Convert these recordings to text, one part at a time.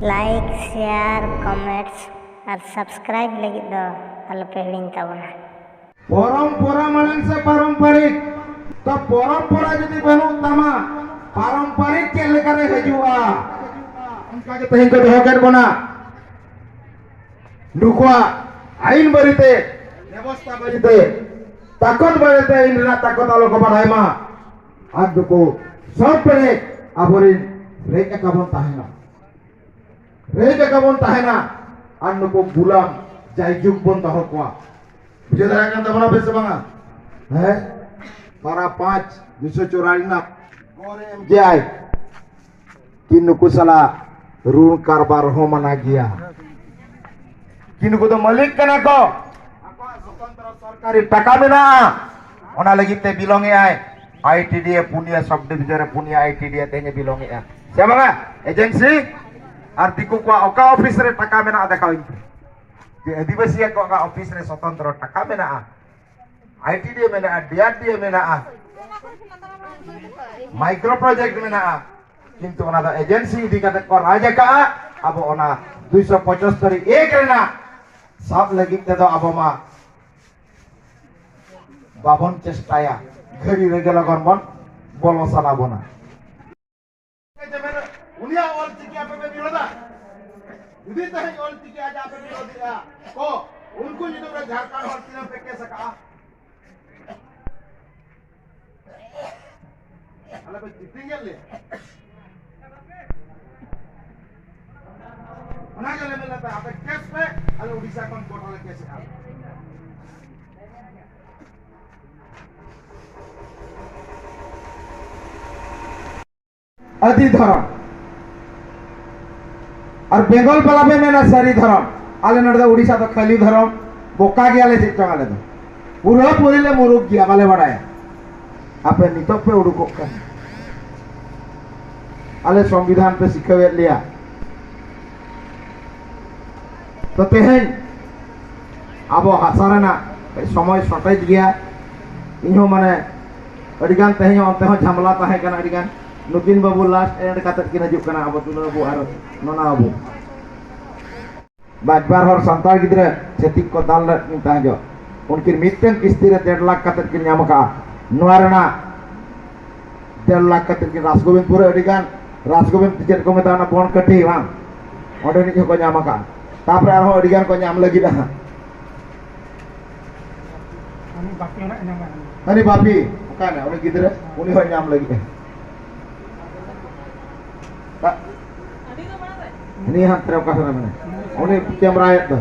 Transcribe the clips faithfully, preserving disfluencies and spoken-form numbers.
Like, share, comments ᱟᱨ subscribe ᱞᱟᱹᱜᱤᱫ ᱫᱚ ᱟᱞᱚᱯᱮ ᱦᱤᱲᱤᱧ ᱛᱟᱵᱚᱱᱟ᱾ ᱯᱚᱨᱚᱢᱯᱚᱨᱟ ᱢᱟᱲᱟᱝ ᱥᱮ ᱯᱟᱨᱚᱢᱯᱚᱨᱤᱠ? ᱛᱚ, ᱯᱚᱨᱚᱢᱯᱚᱨᱟ ᱡᱩᱫᱤ ᱵᱟᱹᱱᱩᱜ ᱛᱟᱢᱟ, ᱯᱟᱨᱚᱢᱯᱚᱨᱤᱠ ᱪᱮᱫ ᱞᱮᱠᱟᱨᱮ ᱦᱤᱡᱩᱜᱼᱟ? ᱚᱱᱠᱟ ᱜᱮ ᱛᱮᱦᱮᱧ ᱠᱚ ᱫᱚᱦᱚ ᱠᱮᱫ ᱵᱚᱱᱟ᱾ ᱱᱩᱠᱩᱣᱟᱜ ᱟᱹᱭᱤᱱ ᱵᱟᱨᱮᱛᱮ, ᱵᱮᱵᱚᱥᱛᱷᱟ ᱵᱟᱨᱮᱛᱮ, ᱛᱟᱠᱚᱛ ᱵᱟᱨᱮᱛᱮ ᱟᱹᱭᱤᱱ ᱨᱮᱱᱟᱜ ᱛᱟᱠᱚᱛ ᱟᱞᱚ ᱠᱚ ᱵᱟᱲᱟᱭ ᱢᱟ᱾ ᱟᱨ ᱱᱩᱠᱩ ᱥᱚᱵ ᱯᱮᱨᱮᱡ ᱟᱵᱚᱨᱮᱱ ᱨᱮᱡ ᱟᱠᱟ ᱵᱚᱱ ᱛᱟᱦᱮᱱᱟ᱾ ᱨᱮᱡ ᱟᱠᱟ ᱵᱚᱱ ᱛᱟᱦᱮᱱᱟ᱾ ᱟᱨ ᱱᱩᱠᱩ ᱜᱩᱞᱟᱢ ᱡᱟᱭᱡᱩᱜᱽ ᱵᱚᱱ ᱫᱚᱦᱚ ᱠᱚᱣᱟ᱾ ᱵᱩᱡᱷᱟᱹᱣ ᱫᱟᱲᱮᱭᱟᱜ ᱠᱟᱱ ᱛᱟᱵᱚᱱᱟ ᱯᱮ ᱥᱮ ᱵᱟᱝᱟ? ᱦᱮᱸ? ᱯᱟᱨᱟ ᱯᱟᱸᱪ, ᱫᱩᱥᱚ ᱪᱩᱨᱟᱞᱤᱥ ᱨᱮᱱᱟᱜ ᱜᱚᱨᱮ ᱮᱢ ᱡᱮ ᱟᱭ᱾ ᱠᱤ ᱱᱩᱠᱩ ᱥᱟᱞᱟᱜ ᱨᱩᱞ ᱠᱟᱨᱵᱟᱨ ᱦᱚᱸ ᱢᱟᱱᱟ ᱜᱮᱭᱟ᱾ ᱠᱤ ᱱᱩᱠᱩ ᱫᱚ ᱢᱟᱹᱞᱤᱠ ᱠᱟᱱᱟ ᱠᱚ᱾ ᱟᱠᱚᱣᱟᱜ ᱥᱚᱛᱚᱱᱛᱨᱚ ᱥᱚᱨᱠᱟᱨᱤ ᱴᱟᱠᱟ ᱢᱮᱱᱟᱜᱼᱟ᱾ ᱚᱱᱟ ᱞᱟᱹᱜᱤᱫ ᱛᱮ belong ᱮᱜᱼᱟᱭ᱾ ᱟᱭ ᱴᱤ ᱰᱤ ᱮ ᱯᱩᱱᱭᱟ, sub division ᱨᱮ ᱯᱩᱱᱭᱟ ᱟᱭ ᱴᱤ ᱰᱤ ᱮ ᱛᱮᱦᱮᱧ ᱮ belong ᱮᱜᱼᱟ᱾ ᱥᱮ ᱵᱟᱝᱟ? ᱮᱡᱮᱱᱥᱤ᱾ ᱟᱨ ᱫᱤᱠᱩ ᱠᱚᱣᱟᱜ ᱚᱠᱟ ᱚᱯᱷᱤᱥ ᱨᱮ ᱴᱟᱠᱟ ᱢᱮᱱᱟᱜᱼᱟ, ᱫᱮᱠᱷᱟᱣ ᱤᱧ ᱯᱮ᱾ ᱡᱮ ᱟᱹᱫᱤᱵᱟᱹᱥᱤᱭᱟᱜ ᱠᱚ ᱚᱠᱟ ᱚᱯᱷᱤᱥ ᱨᱮ ᱥᱚᱛᱚᱱᱛᱨᱚ ᱴᱟᱠᱟ ᱢᱮᱱᱟᱜᱼᱟ᱾ ᱟᱭ ᱴᱤ ᱰᱤ ᱮ ᱢᱮᱱᱟᱜᱼᱟ, ᱰᱤ ᱟᱨ ᱰᱤ ᱮ ᱢᱮᱱᱟᱜᱼᱟ, micro project ᱢᱮᱱᱟᱜᱼᱟ, ᱠᱤᱱᱛᱩ ᱚᱱᱟ ᱫᱚ ᱮᱡᱮᱱᱥᱤ ᱤᱫᱤ ᱠᱟᱛᱮ ᱠᱚ ᱨᱟᱡᱽ ᱟᱠᱟᱜᱼᱟ᱾ ᱟᱵᱚ ᱚᱱᱟ ᱫᱩᱭᱥᱚ ᱯᱚᱸᱪᱟᱛᱛᱳᱨ ᱮᱠ ᱨᱮᱱᱟᱜ ᱥᱟᱵ ᱞᱟᱹᱜᱤᱫ ᱛᱮᱫᱚ ᱟᱵᱚ ᱢᱟ ᱵᱟᱵᱚᱱ ᱪᱮᱥᱴᱟᱭᱟ, ᱜᱷᱟᱹᱲᱤ ᱨᱮᱜᱮ ᱞᱚᱜᱚᱱ ᱵᱚᱱ ᱵᱚᱞᱚ ᱥᱟᱱᱟ ᱵᱚᱱᱟ᱾ ᱩᱱᱤᱭᱟᱜ ᱚᱞ ᱪᱤᱠᱤ ᱟᱯᱮ ᱯᱮ ᱵᱤᱨᱳᱫᱟ? ᱡᱩᱫᱤ ᱛᱮᱦᱮᱧ ᱚᱞ ᱪᱤᱠᱤ ᱟᱡᱟᱜ ᱯᱮ ᱵᱤᱨᱳᱫᱮᱜᱼᱟ ᱠᱚ, ᱩᱱᱠᱩ ᱧᱩᱛᱩᱢ ᱨᱮ ᱡᱷᱟᱲᱠᱷᱚᱸᱰ ᱦᱚᱲ ᱛᱤᱱᱟᱹᱜ ᱯᱮ ᱠᱮᱥ ᱟᱠᱟᱜᱼᱟ? ᱟᱞᱮ ᱯᱮ ᱪᱤᱴᱤᱝ ᱮᱫ ᱞᱮᱭᱟ᱾ ᱚᱱᱟ ᱜᱮ ᱞᱮ ᱢᱮᱱ ᱞᱮᱫᱟ, ᱟᱯᱮ ᱠᱮᱥ ᱯᱮ, ᱟᱞᱮ ᱩᱰᱤᱥᱟ ᱠᱷᱚᱱ ᱠᱳᱨᱴ ᱨᱮᱞᱮ ᱠᱮᱥ ᱮᱫᱼᱟ᱾ ᱟᱹᱫᱤ ᱫᱷᱚᱨᱚᱢ᱾ ᱟᱨ ᱵᱮᱝᱜᱚᱞ ᱵᱟᱞᱟ ᱯᱮ ᱢᱮᱱᱟ ᱥᱟᱹᱨᱤ ᱫᱷᱚᱨᱚᱢ᱾ ᱟᱞᱮ ᱱᱚᱰᱮ ᱫᱚ ᱩᱲᱤᱥᱥᱟ ᱫᱚ ᱠᱷᱟᱹᱞᱤ ᱫᱷᱚᱨᱚᱢ, ᱵᱚᱠᱟ ᱜᱮᱭᱟᱞᱮ ᱪᱮᱫ ᱪᱚᱝ ᱟᱞᱮ ᱫᱚ᱾ ᱯᱩᱨᱟᱹ ᱯᱩᱨᱤ ᱞᱮ ᱢᱩᱨᱩᱠ ᱜᱮᱭᱟ, ᱵᱟᱞᱮ ᱵᱟᱲᱟᱭᱟ᱾ ᱟᱯᱮ ᱱᱤᱛᱚᱜ ᱯᱮ ᱩᱰᱩᱠᱚᱜ ᱠᱟᱱᱟ᱾ ᱟᱞᱮ ᱥᱚᱝᱵᱤᱫᱷᱟᱱ ᱯᱮ ᱥᱤᱠᱷᱟᱹᱣᱮᱫ ᱞᱮᱭᱟ᱾ ᱛᱚ ᱛᱮᱦᱮᱧ ᱟᱵᱚ ᱦᱟᱥᱟ ᱨᱮᱱᱟᱜ ᱥᱚᱢᱚᱭ shortage ᱜᱮᱭᱟ᱾ ᱤᱧᱦᱚᱸ ᱢᱟᱱᱮ ᱟᱹᱰᱤᱜᱟᱱ ᱛᱮᱦᱮᱧ ᱦᱚᱸ ᱚᱱᱛᱮ ᱦᱚᱸ ᱡᱷᱟᱢᱞᱟ ᱛᱟᱦᱮᱸ ᱠᱟᱱᱟ, ᱟᱹᱰᱤᱜᱟᱱ ᱱᱩᱠᱤᱱ ᱵᱟᱹᱵᱩ last end ᱠᱟᱛᱮᱫ ᱠᱤᱱ ᱦᱤᱡᱩᱜ ᱠᱟᱱᱟ, ᱟᱵᱚ ᱫᱩᱞᱟᱹᱲ ᱵᱟᱹᱵᱩ ᱟᱨ ᱱᱚᱱᱟ ᱵᱟᱹᱵᱩ᱾ ᱵᱟᱡᱽᱵᱟᱨ ᱦᱚᱲ ᱥᱟᱱᱛᱟᱲ ᱜᱤᱫᱽᱨᱟᱹ ᱪᱷᱟᱹᱛᱤᱠ ᱠᱚ ᱫᱟᱞ ᱞᱮᱫ ᱠᱤᱱ ᱛᱟᱦᱮᱸ ᱡᱚᱜ, ᱩᱱᱠᱤᱱ ᱢᱤᱫᱴᱮᱱ ᱠᱤᱥᱛᱤ ᱨᱮ ᱰᱮᱲ ᱞᱟᱠᱷ ᱠᱟᱛᱮᱫ ᱠᱤᱱ ᱧᱟᱢ ᱟᱠᱟᱫᱼᱟ᱾ ᱱᱚᱣᱟ ᱨᱮᱱᱟᱜ ᱰᱮᱲ ᱞᱟᱠᱷ ᱠᱟᱛᱮᱫ ᱠᱤᱱ ᱨᱟᱥᱜᱳᱵᱤᱱᱫᱽᱯᱩᱨ ᱨᱮ ᱟᱹᱰᱤ ᱜᱟᱱ, ᱨᱟᱥᱜᱳᱵᱤᱱᱫᱽ ᱪᱮᱫ ᱠᱚ ᱢᱮᱛᱟᱜᱼᱟ, ᱚᱱᱟ ᱵᱚᱱ ᱠᱟᱹᱴᱷᱤ ᱵᱟᱝ, ᱚᱸᱰᱮ ᱨᱤᱱᱤᱡ ᱦᱚᱸᱠᱚ ᱧᱟᱢ ᱟᱠᱟᱫᱼᱟ᱾ ᱛᱟᱯᱚᱨᱮ ᱟᱨᱦᱚᱸ ᱟᱹᱰᱤ ᱜᱟᱱ ᱠᱚ ᱧᱟᱢ ᱞᱟᱹᱜᱤᱫ ᱦᱟᱸᱜ᱾ ᱩᱱᱤ ᱵᱟᱯᱤ ᱦᱚᱸ ᱧᱟᱢ ᱟᱠᱟᱫᱟ᱾ ᱦᱟᱹᱱᱤ ᱵᱟᱯᱤ, ᱚᱠᱟᱭᱮᱱᱟ? ᱩᱱᱤ ᱜᱤᱫᱽᱨᱟᱹ, ᱩᱱᱤ ᱦᱚᱸᱭ ᱧᱟᱢ ᱞᱟᱹᱜᱤᱫ᱾ ᱦᱟᱹᱱᱤ ᱦᱟᱱᱛᱮ ᱨᱮ ᱚᱠᱟ ᱥᱮᱫ ᱨᱮ ᱢᱮᱱᱟᱭᱟ? ᱩᱱᱤ ᱠᱮᱢᱨᱟᱭᱮᱫ ᱫᱚ,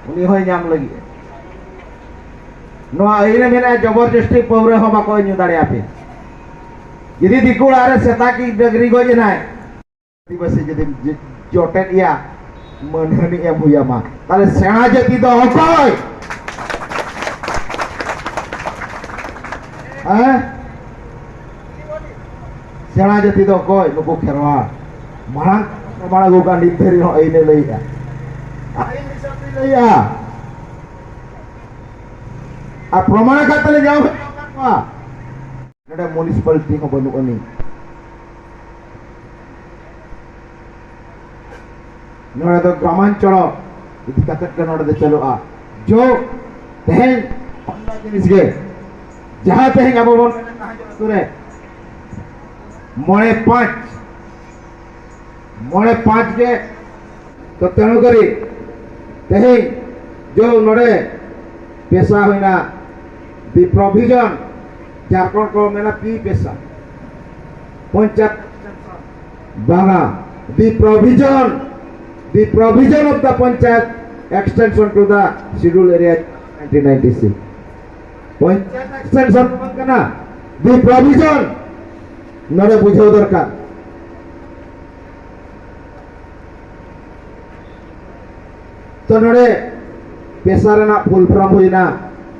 ᱩᱱᱤ ᱦᱚᱸᱭ ᱧᱟᱢ ᱞᱟᱹᱜᱤᱫ᱾ ᱱᱚᱣᱟ ᱟᱹᱭᱤᱱ ᱨᱮ ᱢᱮᱱᱟᱜᱼᱟ, ᱡᱚᱵᱚᱨ ᱡᱚᱥᱛᱤ ᱯᱟᱹᱣᱨᱟᱹ ᱦᱚᱸ ᱵᱟᱠᱚ ᱧᱩ ᱫᱟᱲᱮᱭᱟᱯᱮ᱾ ᱡᱩᱫᱤ ᱫᱤᱠᱩ ᱚᱲᱟᱜ ᱨᱮ ᱥᱮᱛᱟ ᱠᱤ ᱰᱟᱹᱝᱨᱤ ᱜᱚᱡ ᱮᱱᱟᱭ, ᱟᱹᱫᱤᱵᱟᱹᱥᱤ ᱡᱩᱫᱤᱢ ᱡᱚ-, ᱡᱚᱴᱮᱫ ᱮᱭᱟ, ᱢᱟᱹᱱᱦᱟᱹᱱᱤ ᱮᱢ ᱦᱩᱭ ᱟᱢᱟ᱾ ᱛᱟᱦᱞᱮ ᱥᱮᱬᱟ ᱡᱟᱹᱛᱤ ᱫᱚ ᱚᱠᱚᱭ? ᱦᱮᱸ? ᱥᱮᱬᱟ ᱡᱟᱹᱛᱤ ᱫᱚ ᱚᱠᱚᱭ? ᱱᱩᱠᱩ ᱠᱷᱮᱨᱣᱟᱲ᱾ ᱢᱟᱲᱟᱝ, ᱢᱟᱲᱟᱝ ᱟᱹᱜᱩ ᱠᱟᱱ ᱱᱤᱛ ᱫᱷᱟᱹᱨᱤᱡ ᱦᱚᱸ ᱟᱹᱭᱤᱱᱮ ᱞᱟᱹᱭᱮᱜᱼᱟ᱾ ᱟᱹᱭᱤᱱ ᱦᱤᱥᱟᱹᱵ ᱛᱮ ᱞᱟᱹᱭᱮᱜᱼᱟ᱾ ᱟᱨ ᱯᱨᱚᱢᱟᱬ ᱟᱠᱟᱫ ᱛᱮᱞᱮ ᱧᱟᱢ ᱦᱚᱪᱚ ᱟᱠᱟᱫ ᱠᱚᱣᱟ᱾ ᱱᱚᱰᱮ ᱢᱩᱱᱤᱥᱤᱯᱟᱞᱤᱴᱤ ᱦᱚᱸ ᱵᱟᱹᱱᱩᱜ ᱟᱹᱱᱤᱡ᱾ ᱱᱚᱰᱮ ᱫᱚ ᱜᱨᱟᱢᱟᱧᱪᱚᱞ ᱤᱫᱤ ᱠᱟᱛᱮᱫ ᱜᱮ ᱱᱚᱰᱮ ᱫᱚ ᱪᱟᱹᱞᱩᱜᱼᱟ᱾ ᱡᱚ ᱛᱮᱦᱮᱧ ᱚᱱᱟ ᱡᱤᱱᱤᱥ ᱜᱮ, ᱡᱟᱦᱟᱸ ᱛᱮᱦᱮᱧ ᱟᱵᱚ ᱵᱚᱱ ᱢᱮᱱᱮᱫ ᱛᱟᱦᱮᱸ ᱟᱛᱳ ᱨᱮ ᱢᱚᱬᱮ ᱯᱟᱸᱪ, ᱢᱚᱬᱮ ᱯᱟᱸᱪ ᱜᱮ᱾ ᱛᱚ ᱛᱮᱱᱩ ᱠᱟᱹᱨᱤ ᱛᱮᱦᱮᱧ ᱡᱚ ᱱᱚᱰᱮ ᱯᱮᱥᱟ ᱦᱩᱭᱱᱟ, the provision, ᱡᱷᱟᱲᱠᱷᱚᱸᱰ ᱠᱚ ᱢᱮᱱᱟ ᱯᱤ ᱯᱮᱥᱟ, ᱯᱚᱧᱪᱟᱭᱮᱛ ᱵᱟᱝᱟ, the provision, the provision of the Panchayat extension to the Schedule Area nineteen ninety-six. Panchayat extension ᱫᱚ ᱵᱟᱝ ᱠᱟᱱᱟ, the provision᱾ ᱱᱚᱰᱮ ᱵᱩᱡᱷᱟᱹᱣ ᱫᱚᱨᱠᱟᱨ᱾ ᱛᱚ ᱱᱚᱰᱮ ᱯᱮᱥᱟ ᱨᱮᱱᱟᱜ full form ᱦᱩᱭᱱᱟ,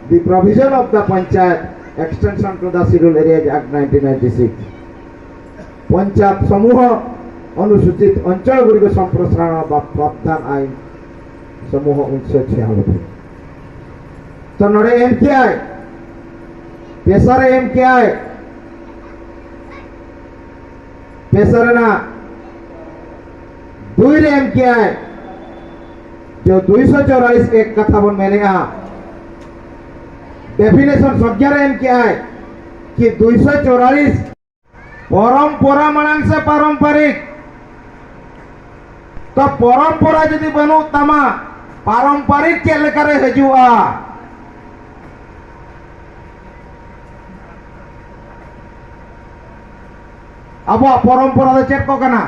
the provision of the Panchayat extension to the Schedule Areas Act nineteen ninety-six. Panchayat ᱥᱚᱢᱩᱦᱚ ᱚᱱᱩᱥᱩᱪᱤᱛ ᱚᱧᱪᱚᱞ ᱜᱩᱲᱤᱠᱚ ᱥᱚᱢᱯᱨᱚᱥᱟᱨᱚᱬ ᱵᱟ ᱯᱨᱟᱵᱫᱷᱟᱱ ᱟᱭᱤᱱ ᱥᱚᱢᱩᱦᱚ ᱩᱱᱤᱥᱥᱚ ᱪᱷᱤᱭᱟᱱᱚᱵᱵᱳᱭ᱾ ᱛᱚ ᱱᱚᱰᱮ ᱮᱢ ᱠᱮᱜᱼᱟᱭ, ᱯᱮᱥᱟ ᱨᱮ ᱮᱢ ᱠᱮᱜᱼᱟᱭ, ᱯᱮᱥᱟ ᱨᱮᱱᱟᱜ ᱫᱩᱭ ᱨᱮ ᱮᱢ ᱠᱮᱜᱼᱟᱭ, ᱡᱮ ᱫᱩᱭᱥᱚ ᱪᱚᱣᱨᱟᱞᱤᱥ ᱮᱠ ᱠᱟᱛᱷᱟ ᱵᱚᱱ ᱢᱮᱱᱮᱜᱼᱟ, ᱰᱮᱯᱷᱤᱱᱮᱥᱚᱱ ᱥᱚᱵᱡᱟ ᱨᱮ ᱮᱢ ᱠᱮᱜᱼᱟᱭ ᱠᱤ ᱫᱩᱭᱥᱚ ᱪᱚᱣᱨᱟᱞᱤᱥ ᱯᱚᱨᱚᱢᱯᱚᱨᱟ ᱢᱟᱲᱟᱝ ᱥᱮ ᱯᱟᱨᱚᱢᱯᱟᱨᱤᱠ? ᱛᱚ ᱯᱚᱨᱚᱢᱯᱚᱨᱟ ᱡᱩᱫᱤ ᱵᱟᱹᱱᱩᱜ ᱛᱟᱢᱟ, ᱯᱟᱨᱚᱢᱯᱟᱨᱤᱠ ᱪᱮᱫ ᱞᱮᱠᱟᱨᱮ ᱦᱤᱡᱩᱜᱼᱟ? ᱟᱵᱚᱣᱟᱜ ᱯᱚᱨᱚᱢᱯᱚᱨᱟ ᱫᱚ ᱪᱮᱫ ᱠᱚ ᱠᱟᱱᱟ?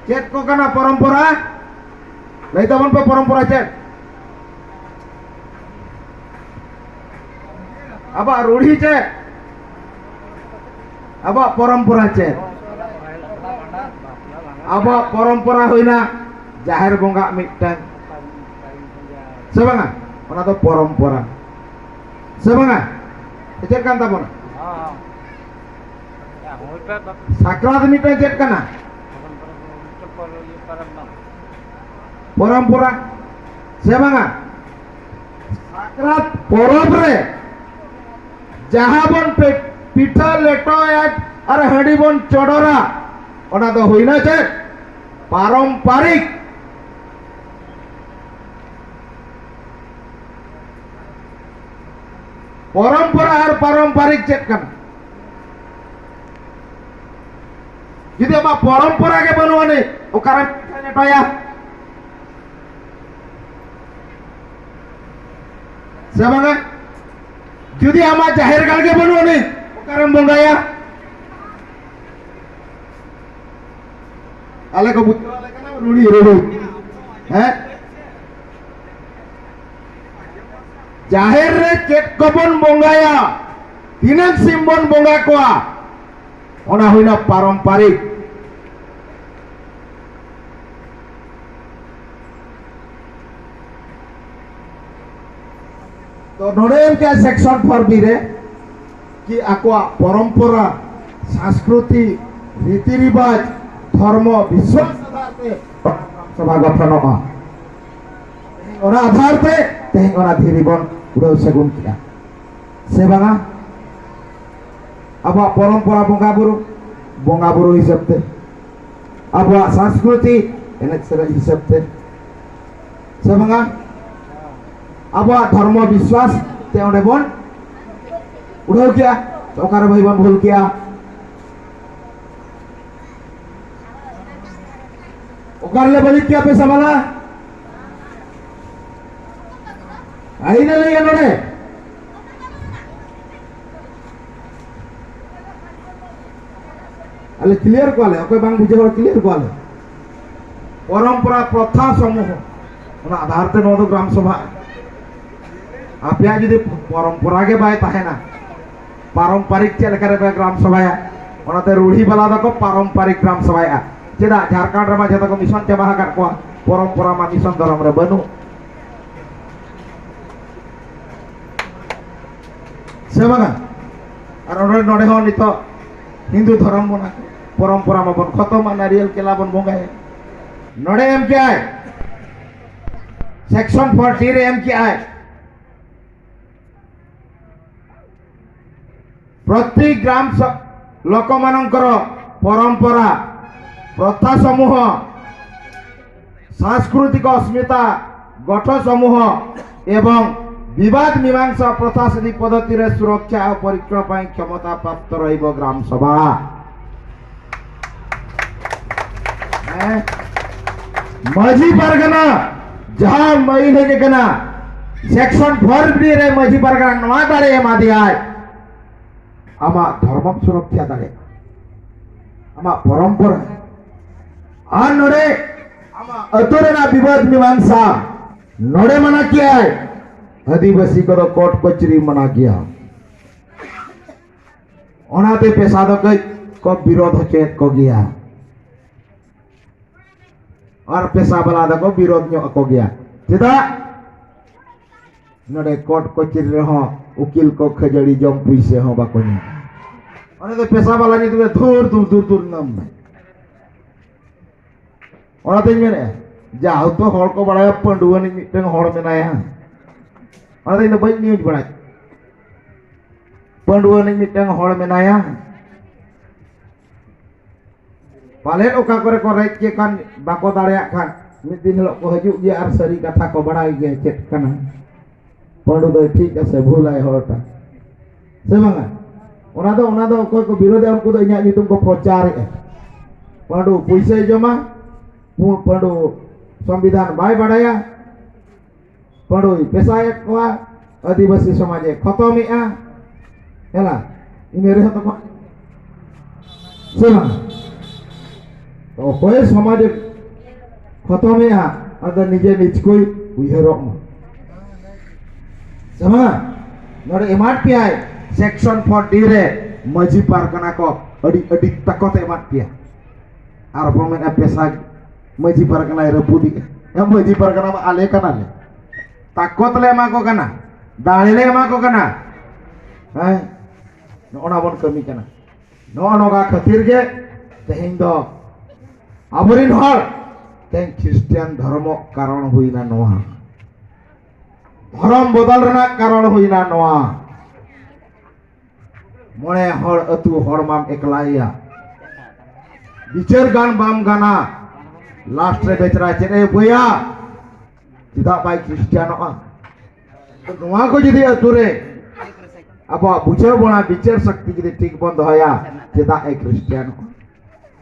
ᱪᱮᱫ ᱠᱚ ᱠᱟᱱᱟ ᱯᱚᱨᱚᱢᱯᱚᱨᱟ? ᱞᱟᱹᱭ ᱛᱟᱵᱚᱱ ᱯᱮ, ᱯᱚᱨᱚᱢᱯᱚᱨᱟ ᱪᱮᱫ? ᱟᱵᱚᱣᱟᱜ ᱨᱩᱲᱦᱤ ᱪᱮᱫ? ᱟᱵᱚᱣᱟᱜ ᱯᱚᱨᱚᱢᱯᱚᱨᱟ ᱪᱮᱫ? ᱟᱵᱚᱣᱟᱜ ᱯᱚᱨᱚᱢᱯᱚᱨᱟ ᱦᱩᱭᱱᱟ ᱡᱟᱦᱮᱨ ᱵᱚᱸᱜᱟ ᱢᱤᱫᱴᱟᱝ, ᱥᱮ ᱵᱟᱝᱟ? ᱚᱱᱟ ᱫᱚ ᱯᱚᱨᱚᱢᱯᱚᱨᱟ, ᱥᱮ ᱵᱟᱝᱟ? ᱪᱮᱫ ᱠᱟᱱ ᱛᱟᱵᱚᱱᱟ? ᱥᱟᱠᱨᱟᱛ ᱢᱤᱫᱴᱟᱝ ᱪᱮᱫ ᱠᱟᱱᱟ? ᱯᱚᱨᱚᱢᱯᱚᱨᱟ, ᱥᱮ ᱵᱟᱝᱟ? ᱥᱟᱠᱨᱟᱛ ᱯᱚᱨᱚᱵᱽ ᱨᱮ ᱡᱟᱦᱟᱸ ᱵᱚᱱ ᱯᱤ-, ᱯᱤᱴᱷᱟᱹ ᱞᱮᱴᱚᱭᱟ ᱟᱨ ᱦᱟᱺᱰᱤ ᱵᱚᱱ ᱪᱚᱰᱚᱨᱟ, ᱚᱱᱟ ᱫᱚ ᱦᱩᱭᱱᱟ ᱪᱮᱫ? ᱯᱟᱨᱚᱢᱯᱟᱨᱤᱠ᱾ ᱯᱚᱨᱚᱢᱯᱚᱨᱟ ᱟᱨ ᱯᱟᱨᱚᱢᱯᱟᱨᱤᱠ ᱪᱮᱫ ᱠᱟᱱᱟ? ᱡᱩᱫᱤ ᱟᱢᱟᱜ ᱯᱚᱨᱚᱢᱯᱚᱨᱟ ᱜᱮ ᱵᱟᱹᱱᱩᱜ ᱟᱹᱱᱤᱡ, ᱚᱠᱟᱨᱮᱢ ᱯᱤᱴᱷᱟᱹ ᱞᱮᱴᱚᱭᱟ? ᱥᱮ ᱵᱟᱝᱟ? ᱡᱩᱫᱤ ᱟᱢᱟᱜ ᱡᱟᱦᱮᱨ ᱜᱟᱲ ᱜᱮ ᱵᱟᱹᱱᱩᱜ ᱟᱹᱱᱤᱡ, ᱚᱠᱟᱨᱮᱢ ᱵᱚᱸᱜᱟᱭᱟ? ᱟᱞᱮ ᱠᱚ ᱵᱩᱡᱷᱟᱹᱣ ᱟᱞᱮ ᱠᱟᱱᱟ, ᱨᱩᱲᱤ, ᱨᱩᱲᱤ᱾ ᱦᱮᱸ? ᱡᱟᱦᱮᱨ ᱨᱮ ᱪᱮᱫ ᱠᱚᱵᱚᱱ ᱵᱚᱸᱜᱟᱭᱟ, ᱛᱤᱱᱟᱹᱜ ᱥᱤᱢ ᱵᱚᱱ ᱵᱚᱸᱜᱟ ᱠᱚᱣᱟ, ᱚᱱᱟ ᱦᱩᱭᱱᱟ ᱯᱟᱨᱚᱢᱯᱟᱨᱤᱠ᱾ ᱛᱚ ᱱᱚᱰᱮ ᱮᱢ ᱠᱮᱜᱼᱟ section four B ᱨᱮ ᱠᱤ ᱟᱠᱚᱣᱟᱜ ᱯᱚᱨᱚᱢᱯᱚᱨᱟ, ᱥᱟᱸᱥᱠᱨᱤᱛᱤ, ᱨᱤᱛᱤ ᱨᱤᱵᱟᱡᱽ, ᱫᱷᱚᱨᱢᱚ, ᱵᱤᱥᱣᱟᱥ ᱟᱫᱷᱟᱨ ᱛᱮ ᱥᱚᱵᱷᱟ ᱜᱚᱴᱷᱚᱱᱚᱜᱼᱟ᱾ ᱚᱱᱟ ᱟᱫᱷᱟᱨ ᱛᱮ ᱛᱮᱦᱮᱧ ᱚᱱᱟ ᱫᱷᱤᱨᱤ ᱵᱚᱱ ᱩᱰᱟᱹᱣ ᱥᱟᱹᱜᱩᱱ ᱠᱮᱜᱼᱟ, ᱥᱮ ᱵᱟᱝᱟ? ᱟᱵᱚᱣᱟᱜ ᱯᱚᱨᱚᱢᱯᱚᱨᱟ ᱵᱚᱸᱜᱟ ᱵᱩᱨᱩ, ᱵᱚᱸᱜᱟ ᱵᱩᱨᱩ ᱦᱤᱥᱟᱹᱵ ᱛᱮ, ᱟᱵᱚᱣᱟᱜ ᱥᱟᱝᱥᱠᱨᱤᱛᱤ ᱮᱱᱮᱡ ᱥᱮᱨᱮᱧ ᱦᱤᱥᱟᱹᱵ ᱛᱮ, ᱥᱮ ᱵᱟᱝᱟ? ᱟᱵᱚᱣᱟᱜ ᱫᱷᱚᱨᱢᱚ ᱵᱤᱥᱣᱟᱥ ᱛᱮ ᱚᱸᱰᱮ ᱵᱚᱱ ᱩᱰᱷᱟᱹᱣ ᱠᱮᱜᱼᱟ᱾ ᱚᱠᱟᱨᱮ ᱵᱷᱟᱹᱭ ᱵᱚᱱ ᱵᱷᱩᱞ ᱠᱮᱜᱼᱟ? ᱚᱠᱟ ᱨᱮᱞᱮ ᱵᱟᱹᱲᱤᱡ ᱠᱮᱜᱼᱟ ᱯᱮᱥᱟ ᱵᱟᱞᱟ? ᱟᱹᱞᱤᱧ ᱞᱤᱧ ᱞᱟᱹᱭᱟ ᱱᱚᱰᱮ᱾ ᱟᱞᱮ ᱠᱞᱤᱭᱟᱨ ᱠᱚᱣᱟᱞᱮ, ᱚᱠᱚᱭ ᱵᱟᱝ ᱵᱩᱡᱷᱟᱹᱣ ᱦᱚᱲ ᱠᱞᱤᱭᱟᱨ ᱠᱚᱣᱟᱞᱮ᱾ ᱯᱚᱨᱚᱢᱯᱚᱨᱟ ᱯᱨᱚᱛᱷᱟ ᱥᱚᱢᱩᱦᱚ, ᱚᱱᱟ ᱟᱫᱷᱟᱨ ᱛᱮ ᱱᱚᱣᱟ ᱫᱚ ᱜᱨᱟᱢ ᱥᱚᱵᱷᱟ᱾ ᱟᱯᱮᱭᱟᱜ ᱡᱩᱫᱤ ᱯᱚᱨᱚᱢᱯᱚᱨᱟ ᱜᱮ ᱵᱟᱭ ᱛᱟᱦᱮᱱᱟ, ᱯᱟᱨᱚᱢᱯᱟᱨᱤᱠ ᱪᱮᱫ ᱞᱮᱠᱟ ᱨᱮᱯᱮ ᱜᱨᱟᱢ ᱥᱚᱵᱷᱟᱭᱟ? ᱚᱱᱟᱛᱮ ᱨᱩᱲᱦᱤ ᱵᱟᱞᱟ ᱫᱚᱠᱚ ᱯᱟᱨᱚᱢᱯᱟᱨᱤᱠ ᱜᱨᱟᱢ ᱥᱚᱵᱷᱟᱭᱟ᱾ ᱪᱮᱫᱟᱜ? ᱡᱷᱟᱲᱠᱷᱚᱸᱰ ᱨᱮᱢᱟ ᱡᱷᱚᱛᱚ ᱠᱚ ᱢᱤᱥᱚᱱ ᱪᱟᱵᱟ ᱟᱠᱟᱫ ᱠᱚᱣᱟ, ᱯᱚᱨᱚᱢᱯᱚᱨᱟ ᱢᱟ ᱢᱤᱥᱚᱱ ᱫᱷᱚᱨᱚᱢ ᱨᱮ ᱵᱟᱹᱱᱩᱜ᱾ ᱥᱮ ᱵᱟᱝᱟ? ᱟᱨ ᱱᱚᱰᱮ, ᱱᱚᱰᱮ ᱦᱚᱸ ᱱᱤᱛᱚᱜ ᱦᱤᱱᱫᱩ ᱫᱷᱚᱨᱚᱢ ᱵᱚᱱ, ᱯᱚᱨᱚᱢᱯᱚᱨᱟ ᱢᱟᱵᱚᱱ ᱠᱷᱚᱛᱚᱢᱟ, ᱱᱟᱨᱤᱭᱮᱞ ᱠᱮᱞᱟ ᱵᱚᱱ ᱵᱚᱸᱜᱟᱭᱟ᱾ ᱱᱚᱰᱮ ᱮᱢ ᱠᱮᱜᱼᱟᱭ, ᱥᱮᱠᱥᱚᱱ ᱯᱷᱳᱨ ᱰᱤ ᱨᱮ ᱮᱢ ᱠᱮᱜᱼᱟᱭ, ପ୍ରତି ଗ୍ରାମ ସ-, ଲୋକମାନଙ୍କର ପରମ୍ପରା, ପ୍ରଥା ସମୂହ, ସାଂସ୍କୃତିକ ଅସ୍ମିତା, ଗୋଠ ସମୂହ ଏବଂ ବିବାଦ ମୀମାଂସା ପ୍ରଶାସନିକ ପଦ୍ଧତିରେ ସୁରକ୍ଷା ଓ ପରୀକ୍ଷଣ ପାଇଁ କ୍ଷମତା ପ୍ରାପ୍ତ ରହିବ ଗ୍ରାମ ସଭା। ᱦᱮᱸ? ᱢᱟᱹᱡᱷᱤ ᱯᱟᱨᱜᱟᱱᱟ ᱡᱟᱦᱟᱸ ᱢᱟᱹᱭᱞ ᱦᱮᱡ ᱟᱠᱟᱱᱟ, ᱥᱮᱠᱥᱚᱱ ᱯᱷᱳᱨ ᱰᱤ ᱨᱮ ᱢᱟᱹᱡᱷᱤ ᱯᱟᱨᱜᱟᱱᱟ ᱱᱚᱣᱟ ᱫᱟᱲᱮ ᱮᱢᱟ ᱫᱮᱭᱟᱭ, ᱟᱢᱟᱜ ᱫᱷᱚᱨᱢᱚᱢ ᱥᱩᱨᱚᱠᱷᱟ ᱫᱟᱲᱮᱭᱟᱜᱼᱟ, ᱟᱢᱟᱜ ᱯᱚᱨᱚᱢᱯᱚᱨᱟ᱾ ᱟᱨ ᱱᱚᱰᱮ ᱟᱢᱟᱜ ᱟᱹᱛᱩ ᱨᱮᱱᱟᱜ ᱵᱤᱵᱟᱫ ᱢᱤᱢᱟᱝᱥᱟ ᱱᱚᱰᱮ ᱢᱟᱱᱟ ᱠᱮᱜᱼᱟᱭ, ᱟᱹᱫᱤᱵᱟᱹᱥᱤ ᱠᱚᱫᱚ ᱠᱳᱨᱴ ᱠᱚᱪᱟᱹᱨᱤ ᱢᱟᱱᱟ ᱜᱮᱭᱟ᱾ ᱚᱱᱟᱛᱮ ᱯᱮᱥᱟ ᱫᱚ ᱠᱟᱹᱡ ᱠᱚ ᱵᱤᱨᱳᱫ ᱦᱚᱪᱚᱭᱮᱫ ᱠᱚᱜᱮᱭᱟ᱾ ᱟᱨ ᱯᱮᱥᱟ ᱵᱟᱞᱟ ᱫᱚᱠᱚ ᱵᱤᱨᱳᱫ ᱧᱚᱜ ᱟᱠᱚ ᱜᱮᱭᱟ᱾ ᱪᱮᱫᱟᱜ? ᱱᱚᱰᱮ ᱠᱳᱨᱴ ᱠᱚᱪᱟᱹᱨᱤ ᱨᱮᱦᱚᱸ ᱩᱠᱤᱞ ᱠᱚ ᱠᱷᱟᱹᱡᱟᱹᱲᱤ ᱡᱚᱢ ᱯᱩᱭᱥᱟᱹ ᱦᱚᱸ ᱵᱟᱠᱚ ᱧᱟᱢᱟ᱾ ᱚᱱᱟ ᱫᱚ ᱯᱮᱥᱟ ᱵᱟᱞᱟ ᱧᱩᱛᱩᱢ ᱛᱮ ᱫᱷᱩᱨ ᱫᱷᱩᱨ ᱫᱷᱩᱨ ᱫᱷᱩᱨ ᱱᱟᱢ ᱢᱮ᱾ ᱚᱱᱟᱛᱮᱧ ᱢᱮᱱᱮᱫᱼᱟ, ᱡᱟ ᱦᱚᱭᱛᱳ ᱦᱚᱲ ᱠᱚ ᱵᱟᱲᱟᱭᱟ, ᱯᱟᱺᱰᱩᱣᱟᱹ ᱨᱤᱱᱤᱡ ᱢᱤᱫᱴᱟᱝ ᱦᱚᱲ ᱢᱮᱱᱟᱭᱟ᱾ ᱚᱱᱟᱛᱮ ᱤᱧ ᱫᱚ ᱵᱟᱹᱧ ᱱᱤᱭᱩᱡᱽ ᱵᱟᱲᱟᱭᱟ᱾ ᱯᱟᱺᱰᱩᱣᱟᱹ ᱨᱤᱱᱤᱡ ᱢᱤᱫᱴᱟᱝ ᱦᱚᱲ ᱢᱮᱱᱟᱭᱟ, ᱯᱟᱞᱮᱫ ᱚᱠᱟ ᱠᱚᱨᱮ ᱠᱚ ᱨᱮᱡ ᱠᱮ ᱠᱷᱟᱱ, ᱵᱟᱠᱚ ᱫᱟᱲᱮᱭᱟᱜ ᱠᱷᱟᱱ, ᱢᱤᱫ ᱫᱤᱱ ᱦᱤᱞᱳᱜ ᱠᱚ ᱦᱤᱡᱩᱜ ᱜᱮᱭᱟ ᱟᱨ ᱥᱟᱹᱨᱤ ᱠᱟᱛᱷᱟ ᱠᱚ ᱵᱟᱲᱟᱭ ᱜᱮᱭᱟ ᱪᱮᱫ ᱠᱟᱱᱟ, ᱯᱟᱹᱰᱩ ᱫᱚᱭ ᱴᱷᱤᱠ ᱟᱥᱮ ᱵᱷᱩᱞᱟᱭ ᱦᱚᱲᱴᱟᱜ, ᱥᱮ ᱵᱟᱝᱟ? ᱚᱱᱟ ᱫᱚ, ᱚᱱᱟ ᱫᱚ ᱚᱠᱚᱭ ᱠᱚ ᱵᱤᱨᱳᱫᱷᱟ, ᱩᱱᱠᱩ ᱫᱚ ᱤᱧᱟᱹᱜ ᱧᱩᱛᱩᱢ ᱠᱚ ᱯᱨᱚᱪᱟᱨᱮᱜᱼᱟ᱾ ᱯᱟᱹᱰᱩ ᱯᱩᱭᱥᱟᱹᱭ ᱡᱚᱢᱟ, ᱯᱩ-, ᱯᱟᱹᱰᱩ ᱥᱚᱝᱵᱤᱫᱷᱟᱱ ᱵᱟᱭ ᱵᱟᱲᱟᱭᱟ, ᱯᱟᱹᱰᱩᱭ ᱯᱮᱥᱟᱭᱮᱫ ᱠᱚᱣᱟ, ᱟᱹᱫᱤᱵᱟᱹᱥᱤ ᱥᱚᱢᱟᱡᱽ ᱮ ᱠᱷᱚᱛᱚᱢᱮᱜᱼᱟ᱾ ᱦᱮᱞᱟ, ᱤᱱᱟᱹ ᱨᱮᱦᱚᱸ ᱛᱟᱠᱚ, ᱥᱮ ᱵᱟᱝ? ᱚᱠᱚᱭ ᱥᱚᱢᱟᱡᱽ ᱮ ᱠᱷᱚᱛᱚᱢᱮᱜᱼᱟ, ᱟᱫᱚ ᱱᱤᱡᱮ ᱱᱤᱡ ᱠᱚᱭ ᱩᱭᱦᱟᱹᱨᱚᱜ ᱢᱟ, ᱥᱮ ᱵᱟᱝ? ᱱᱚᱰᱮ ᱮᱢᱟᱫ ᱯᱮᱭᱟᱭ section four D ᱨᱮ ᱢᱟᱹᱡᱷᱤ ᱯᱟᱨᱜᱟᱱᱟ ᱠᱚ, ᱟᱹᱰᱤ, ᱟᱹᱰᱤ ᱛᱟᱠᱚᱛ ᱮ ᱮᱢᱟᱫ ᱯᱮᱭᱟ᱾ ᱟᱨ ᱵᱚ ᱢᱮᱱᱟ ᱯᱮᱥᱟ ᱢᱟᱹᱡᱷᱤ ᱯᱟᱨᱜᱟᱱᱟᱭ ᱨᱟᱹᱯᱩᱫᱮᱜᱼᱟ᱾ ᱮ, ᱢᱟᱹᱡᱷᱤ ᱯᱟᱨᱜᱟᱱᱟ ᱢᱟ ᱟᱞᱮ ᱠᱟᱱᱟᱞᱮ, ᱛᱟᱠᱚᱛ ᱞᱮ ᱮᱢᱟ ᱠᱚ ᱠᱟᱱᱟ, ᱫᱟᱲᱮ ᱞᱮ ᱮᱢᱟ ᱠᱚ ᱠᱟᱱᱟ᱾ ᱦᱮᱸ, ᱱᱚᱜᱼᱚ ᱱᱟ ᱵᱚᱱ ᱠᱟᱹᱢᱤ ᱠᱟᱱᱟ᱾ ᱱᱚᱜᱼᱚ ᱱᱚᱝᱠᱟ ᱠᱷᱟᱹᱛᱤᱨ ᱜᱮ ᱛᱮᱦᱮᱧ ᱫᱚ ᱟᱵᱚᱨᱮᱱ ᱦᱚᱲ ᱛᱮᱦᱮᱧ ᱠᱷᱨᱤᱥᱴᱤᱭᱟᱱ ᱫᱷᱚᱨᱢᱚ ᱠᱟᱨᱚᱱ ᱦᱩᱭᱱᱟ ᱱᱚᱣᱟ, ᱫᱷᱚᱨᱚᱢ ᱵᱚᱫᱚᱞ ᱨᱮᱱᱟᱜ ᱠᱟᱨᱚᱱ ᱦᱩᱭᱱᱟ ᱱᱚᱣᱟ᱾ ᱢᱚᱬᱮ ᱦᱚᱲ ᱟᱹᱛᱩ ᱦᱚᱲ ᱢᱟᱢ ᱮᱠᱞᱟᱭᱮᱭᱟ, ᱵᱤᱪᱟᱹᱨ ᱜᱟᱱ ᱵᱟᱢ ᱜᱟᱱᱟ, ᱞᱟᱥᱴ ᱨᱮ ᱵᱮᱪᱟᱨᱟ ᱪᱮᱫ ᱮ ᱵᱟᱹᱭᱟ? ᱪᱮᱫᱟᱜ ᱵᱟᱭ ᱠᱷᱨᱤᱥᱴᱤᱭᱟᱱᱚᱜᱼᱟ? ᱱᱚᱣᱟ ᱠᱚ ᱡᱩᱫᱤ ᱟᱹᱛᱩ ᱨᱮ ᱟᱵᱚᱣᱟᱜ ᱵᱩᱡᱷᱟᱹᱣ ᱵᱚᱱᱟ, ᱵᱤᱪᱟᱹᱨ ᱥᱚᱠᱛᱤ ᱡᱩᱫᱤ ᱴᱷᱤᱠ ᱵᱚᱱ ᱫᱚᱦᱚᱭᱟ, ᱪᱮᱫᱟᱜ ᱮ ᱠᱷᱨᱤᱥᱴᱤᱭᱟᱱᱚᱜᱼᱟ?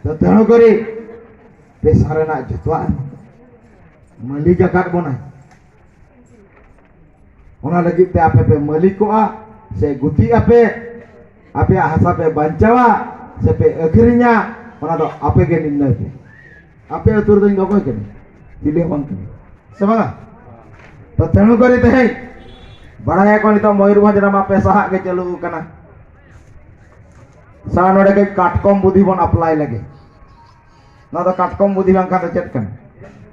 ᱛᱚ ᱛᱮᱦᱚᱸ ᱠᱚᱨᱮ ᱯᱮᱥᱟ ᱨᱮᱱᱟᱜ ᱡᱚᱛᱚᱣᱟᱜ ᱮᱢ ᱢᱟᱹᱞᱤᱠ ᱟᱠᱟᱫ ᱵᱚᱱᱟᱭ᱾ ᱚᱱᱟ ᱞᱟᱹᱜᱤᱫ ᱛᱮ ᱟᱯᱮ ᱯᱮ ᱢᱟᱹᱞᱤᱠᱚᱜᱼᱟ ᱥᱮ ᱜᱩᱛᱤᱜ ᱟᱯᱮ, ᱟᱯᱮᱭᱟᱜ ᱦᱟᱥᱟ ᱯᱮ ᱵᱟᱧᱪᱟᱣᱟ ᱥᱮ ᱯᱮ ᱟᱹᱠᱷᱨᱤᱧᱟ, ᱚᱱᱟ ᱫᱚ ᱟᱯᱮ ᱜᱮ ᱱᱤᱨᱱᱚᱭ ᱯᱮ᱾ ᱟᱯᱮ ᱟᱹᱛᱩ ᱨᱮᱫᱚ ᱤᱧ ᱫᱚ ᱚᱠᱚᱭ ᱠᱟᱹᱱᱟᱹᱧ? ᱪᱤᱞᱤ ᱦᱚᱸ ᱵᱟᱝ ᱠᱟᱹᱱᱟᱹᱧ, ᱥᱮ ᱵᱟᱝᱟ? ᱛᱚ ᱛᱮᱦᱮᱧ ᱵᱟᱲᱟᱭᱟᱠᱚ ᱱᱤᱛᱚᱜ ᱢᱚᱭᱩᱨᱵᱷᱚᱸᱡᱽ ᱨᱮᱢᱟ ᱯᱮᱥᱟ ᱦᱟᱜ ᱜᱮ ᱪᱟᱹᱞᱩ ᱟᱠᱟᱱᱟ᱾ ᱥᱟ ᱱᱚᱰᱮ ᱠᱟᱹᱡ ᱠᱟᱴᱠᱚᱢ ᱵᱩᱫᱷᱤ ᱵᱚᱱ ᱟᱯᱞᱟᱭ ᱞᱮᱜᱮ᱾ ᱱᱚᱣᱟ ᱫᱚ ᱠᱟᱴᱠᱚᱢ ᱵᱩᱫᱷᱤ ᱵᱟᱝᱠᱷᱟᱱ ᱫᱚ ᱪᱮᱫ ᱠᱟᱱᱟ?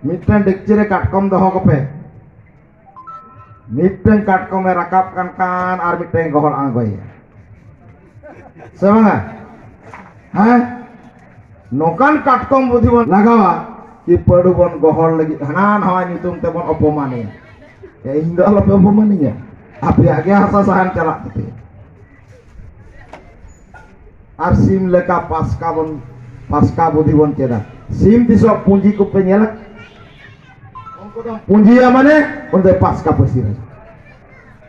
ᱢᱤᱫᱴᱮᱱ ᱰᱮᱠᱪᱤ ᱨᱮ ᱠᱟᱴᱠᱚᱢ ᱫᱚᱦᱚ ᱠᱚᱯᱮ, ᱢᱤᱫᱴᱮᱱ ᱠᱟᱴᱠᱚᱢᱮ ᱨᱟᱠᱟᱵ ᱠᱟᱱ ᱠᱷᱟᱱ ᱟᱨ ᱢᱤᱫᱴᱮᱱ ᱜᱚᱦᱚᱲ ᱟᱬᱜᱚᱭᱮᱭᱟ, ᱥᱮ ᱵᱟᱝᱟ? ᱦᱮᱸ, ᱱᱚᱝᱠᱟᱱ ᱠᱟᱴᱠᱚᱢ ᱵᱩᱫᱷᱤ ᱵᱚᱱ ᱞᱟᱜᱟᱣᱟ ᱠᱤ ᱯᱟᱹᱰᱩ ᱵᱚᱱ ᱜᱚᱦᱚᱲ ᱞᱟᱹᱜᱤᱫ ᱦᱟᱱᱟ ᱱᱟᱣᱟ ᱧᱩᱛᱩᱢ ᱛᱮᱵᱚᱱ ᱚᱯᱚᱢᱟᱱᱮᱭᱟ᱾ ᱮ, ᱤᱧ ᱫᱚ ᱟᱞᱚᱯᱮ ᱚᱯᱚᱢᱟᱱᱤᱧᱟ, ᱟᱯᱮᱭᱟᱜ ᱜᱮ ᱦᱟᱥᱟ ᱥᱟᱦᱟᱱ ᱪᱟᱞᱟᱜ ᱛᱟᱯᱮᱭᱟ᱾ ᱟᱨ ᱥᱤᱢ ᱞᱮᱠᱟ ᱯᱟᱥᱠᱟ ᱵᱚᱱ ᱯᱟᱥᱠᱟ ᱵᱩᱫᱷᱤ ᱵᱚᱱ ᱪᱮᱫᱟ᱾ ᱥᱤᱢ ᱛᱤᱥᱚᱜ ᱯᱩᱸᱡᱤ ᱠᱚᱯᱮ ᱧᱮᱞᱟ? ᱩᱱᱠᱩ ᱫᱚ ᱯᱩᱸᱡᱤᱭᱟ ᱢᱟᱱᱮ ᱩᱱᱤ ᱫᱚ ᱯᱟᱥᱠᱟ ᱯᱟᱹᱥᱤ ᱨᱮ᱾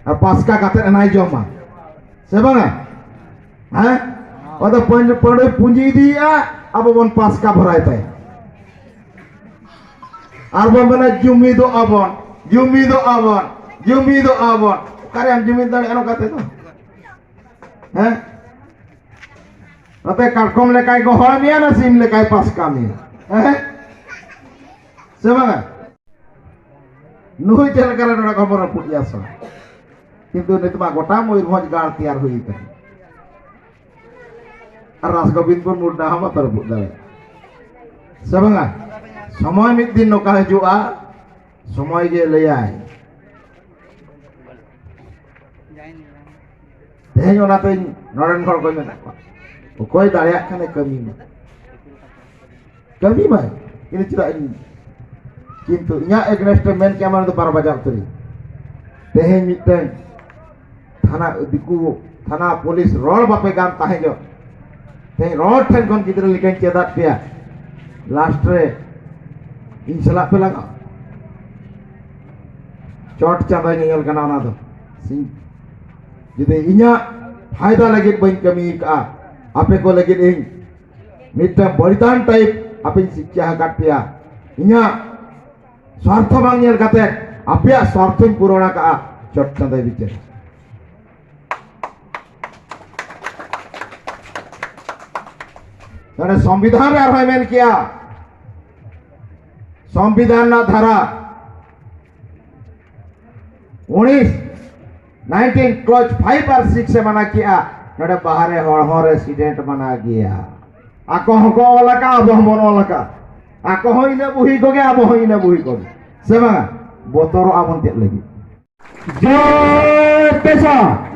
ᱟᱨ ᱯᱟᱥᱠᱟ ᱠᱟᱛᱮ ᱮᱱᱟᱭ ᱡᱚᱢᱟ᱾ ᱥᱮ ᱵᱟᱝᱟ? ᱦᱮᱸ? ᱟᱫᱚ ᱯᱟᱹᱧ-, ᱯᱟᱹᱲᱩᱭ ᱯᱩᱸᱡᱤ ᱤᱫᱤᱭᱮᱜᱼᱟ, ᱟᱵᱚ ᱵᱚᱱ ᱯᱟᱥᱠᱟ ᱵᱷᱚᱨᱟᱭ ᱛᱟᱭᱟ᱾ ᱟᱨ ᱵᱚᱱ ᱢᱮᱱᱟ, "ᱡᱩᱢᱤᱫᱚᱜ ᱟᱵᱚᱱ, ᱡᱩᱢᱤᱫᱚᱜ ᱟᱵᱚᱱ, ᱡᱩᱢᱤᱫᱚᱜ ᱟᱵᱚᱱ᱾" ᱚᱠᱟᱨᱮᱢ ᱡᱩᱢᱤᱫ ᱫᱟᱲᱮᱭᱟᱜᱼᱟ ᱱᱚᱝᱠᱟ ᱛᱮᱫᱚ? ᱦᱮᱸ? ᱱᱚᱛᱮ ᱠᱟᱴᱠᱚᱢ ᱞᱮᱠᱟᱭ ᱜᱚᱦᱚᱲ ᱢᱮᱭᱟ ᱱᱟ ᱥᱤᱢ ᱞᱮᱠᱟᱭ ᱯᱟᱥᱠᱟ ᱢᱮᱭᱟ? ᱦᱮᱸ? ᱥᱮ ᱵᱟᱝᱟ? ᱱᱩᱭ ᱪᱮᱫ ᱞᱮᱠᱟ ᱨᱮ ᱱᱚᱰᱮ ᱠᱷᱚᱱ ᱵᱚᱱ ᱨᱟᱹᱯᱩᱫ ᱮᱭᱟ ᱥᱮ? ᱠᱤᱱᱛᱩ ᱱᱤᱛ ᱢᱟ ᱜᱚᱴᱟ ᱢᱚᱭᱩᱨᱵᱷᱚᱸᱡᱽ ᱜᱟᱲ ᱛᱮᱭᱟᱨ ᱦᱩᱭ ᱟᱠᱟᱱᱟ᱾ ᱟᱨ ᱨᱟᱥ ᱜᱳᱵᱤᱱᱫᱯᱩᱨ ᱢᱩᱰᱰᱟ ᱦᱚᱸ ᱵᱟᱯᱮ ᱨᱟᱹᱯᱩᱫ ᱫᱟᱲᱮᱭᱟᱜᱼᱟ᱾ ᱥᱮ ᱵᱟᱝᱟ? ᱥᱚᱢᱚᱭ ᱢᱤᱫ ᱫᱤᱱ ᱱᱚᱝᱠᱟ ᱦᱤᱡᱩᱜᱼᱟ, ᱥᱚᱢᱚᱭ ᱜᱮ ᱞᱟᱹᱭᱟᱭ᱾ ᱛᱮᱦᱮᱧ ᱚᱱᱟᱛᱮᱧ ᱱᱚᱰᱮᱱ ᱦᱚᱲ ᱠᱚᱧ ᱢᱮᱛᱟ ᱠᱚᱣᱟ, ᱚᱠᱚᱭ ᱫᱟᱲᱮᱭᱟᱜ ᱠᱷᱟᱱᱮ ᱠᱟᱹᱢᱤ ᱢᱟ, ᱠᱟᱹᱢᱤ ᱢᱟᱭ᱾ ᱤᱧ ᱪᱮᱫᱟᱜ ᱤᱧ, ᱠᱤᱱᱛᱩ ᱤᱧᱟᱹᱜ against ᱮ ᱢᱮᱱ ᱠᱮᱜᱼᱟ, ᱢᱟᱱᱮ ᱫᱚ ᱵᱟᱨ ᱵᱟᱡᱟᱣ ᱩᱛᱟᱹᱨᱤᱧ᱾ ᱛᱮᱦᱮᱧ ᱢᱤᱫᱴᱟᱝ ᱛᱷᱟᱱᱟ, ᱫᱤᱠᱩ ᱛᱷᱟᱱᱟ ᱯᱩᱞᱤᱥ ᱨᱚᱲ ᱵᱟᱯᱮ ᱜᱟᱱ ᱛᱟᱦᱮᱸ ᱡᱚᱜ, ᱛᱮᱦᱮᱧ ᱨᱚᱲ ᱴᱷᱮᱱ ᱠᱷᱚᱱ ᱜᱤᱫᱽᱨᱟᱹ ᱞᱮᱠᱟᱧ ᱪᱮᱫ ᱟᱫ ᱯᱮᱭᱟ, ᱞᱟᱥᱴ ᱨᱮ ᱤᱧ ᱥᱟᱞᱟᱜ ᱯᱮ ᱞᱟᱜᱟᱜᱼᱟ᱾ ᱪᱚᱴ ᱪᱟᱸᱫᱚᱭ ᱧᱮᱧᱮᱞ ᱠᱟᱱᱟ ᱚᱱᱟ ᱫᱚ᱾ ᱥᱤᱧ ᱡᱩᱫᱤ ᱤᱧᱟᱹᱜ ᱯᱷᱟᱭᱫᱟ ᱞᱟᱹᱜᱤᱫ ᱵᱟᱹᱧ ᱠᱟᱹᱢᱤ ᱟᱠᱟᱫᱼᱟ, ᱟᱯᱮ ᱠᱚ ᱞᱟᱹᱜᱤᱫ ᱤᱧ ᱢᱤᱫᱴᱟᱝ ᱵᱚᱞᱤᱫᱟᱱ ᱴᱟᱭᱤᱯ ᱟᱯᱮᱧ ᱥᱤᱠᱠᱷᱟ ᱟᱠᱟᱫ ᱯᱮᱭᱟ, ᱤᱧᱟᱹᱜ ᱥᱣᱟᱨᱛᱷᱚ ᱵᱟᱝ ᱧᱮᱞ ᱠᱟᱛᱮ ᱟᱯᱮᱭᱟᱜ ᱥᱣᱟᱨᱛᱷᱚᱧ ᱯᱩᱨᱚᱱ ᱟᱠᱟᱫᱼᱟ, ᱪᱚᱴ ᱪᱟᱸᱫᱚᱭ ᱵᱤᱪᱟᱹᱨᱟ᱾ ᱱᱚᱰᱮ ᱥᱚᱝᱵᱤᱫᱷᱟᱱ ᱨᱮ ᱟᱨᱦᱚᱸᱭ ᱢᱮᱱ ᱠᱮᱜᱼᱟ, ᱥᱚᱝᱵᱤᱫᱷᱟᱱ ᱨᱮᱱᱟᱜ ᱫᱷᱟᱨᱟ ᱩᱱᱤᱥ, nineteen clause five ᱟᱨ six ᱮ ᱢᱟᱱᱟ ᱠᱮᱜᱼᱟ, ᱱᱚᱰᱮ ᱵᱟᱦᱨᱮ ᱦᱚᱲ ᱦᱚᱸ resident ᱢᱟᱱᱟ ᱜᱮᱭᱟ᱾ ᱟᱠᱚ ᱦᱚᱸᱠᱚ ᱚᱞ ᱟᱠᱟᱫ, ᱟᱵᱚ ᱦᱚᱸᱵᱚᱱ ᱚᱞ ᱟᱠᱟᱫ᱾ ᱟᱠᱚ ᱦᱚᱸ ᱤᱱᱟᱹ ᱵᱩᱦᱤ ᱠᱚᱜᱮ, ᱟᱵᱚ ᱦᱚᱸ ᱤᱱᱟᱹ ᱵᱩᱦᱤ ᱠᱚᱜᱮ᱾ ᱥᱮ ᱵᱟᱝᱟ? ᱵᱚᱛᱚᱨᱚᱜ ᱟᱵᱚᱱ ᱪᱮᱫ ᱞᱟᱹᱜᱤᱫ? ᱡᱚᱭ ᱯᱮᱥᱟ,